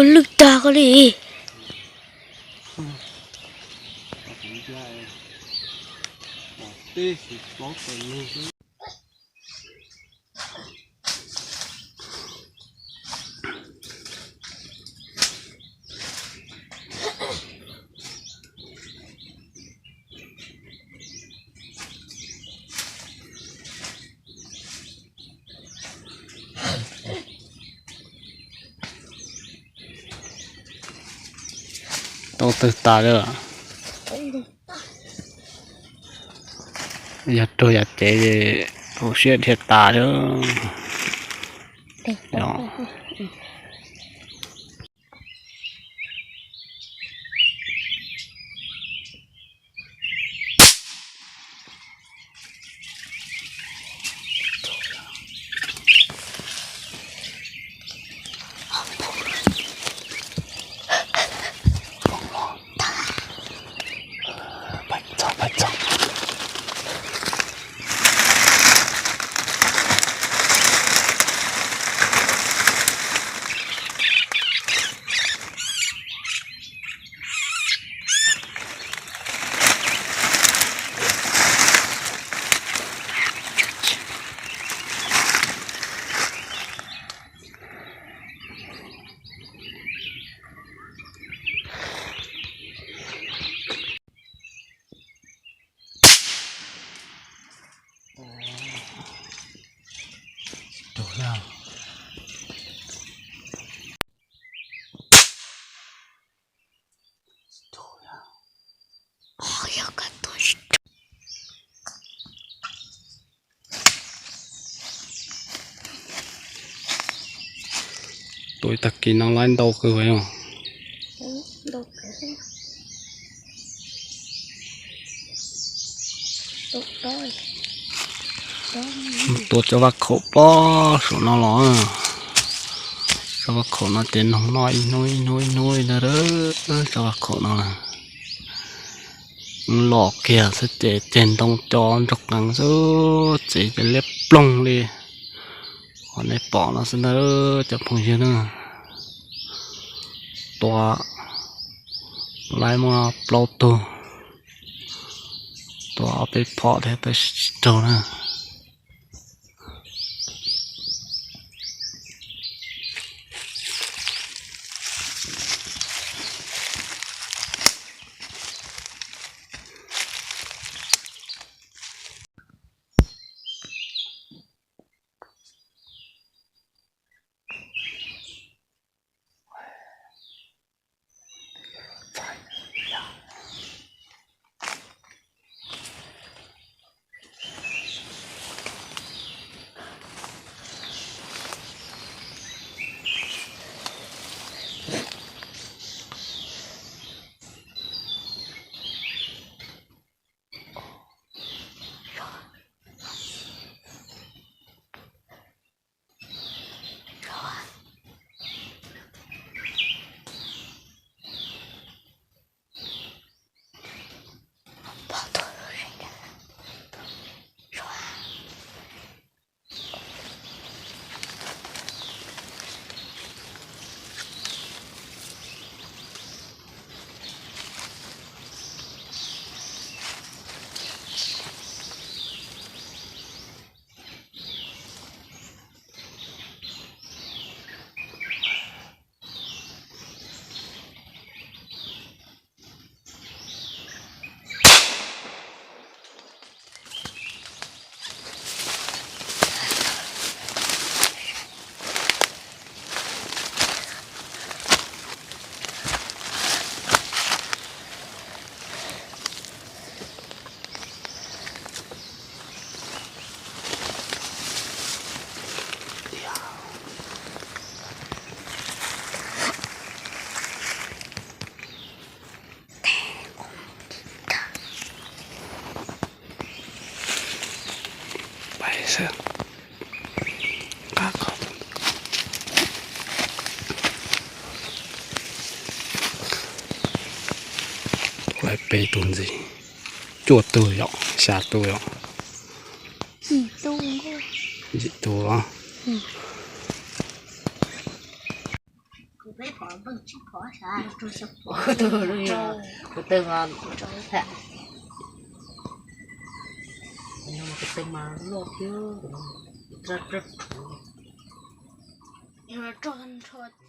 Lwj tag koj li. Tau twg tas lawm. Yog raug yam cev, hauv siab dhia tas lawm. Tua ib tag kis no laib ntau kawg os. Tua cov vaj khaum pob saum no los, cov vaj khaum no ces noog noj ib hnub ib hnub ib hnub li ntag. Cov vaj khaum no los kiag xwb ces ceg ntoo co nrog qees xwb, txiv ces liab ploog li qhov nej pom no xwb ntag cov phooj ywg na. Tua laib muaj plaub tug, tua ob peb phom thiab tsis raug na. Laib peb tug ntxiv, cuaj tug yom, xya tug yom. Yim tug. Tus, tus twg mas, tus twg mas loj thiab, rog nrho.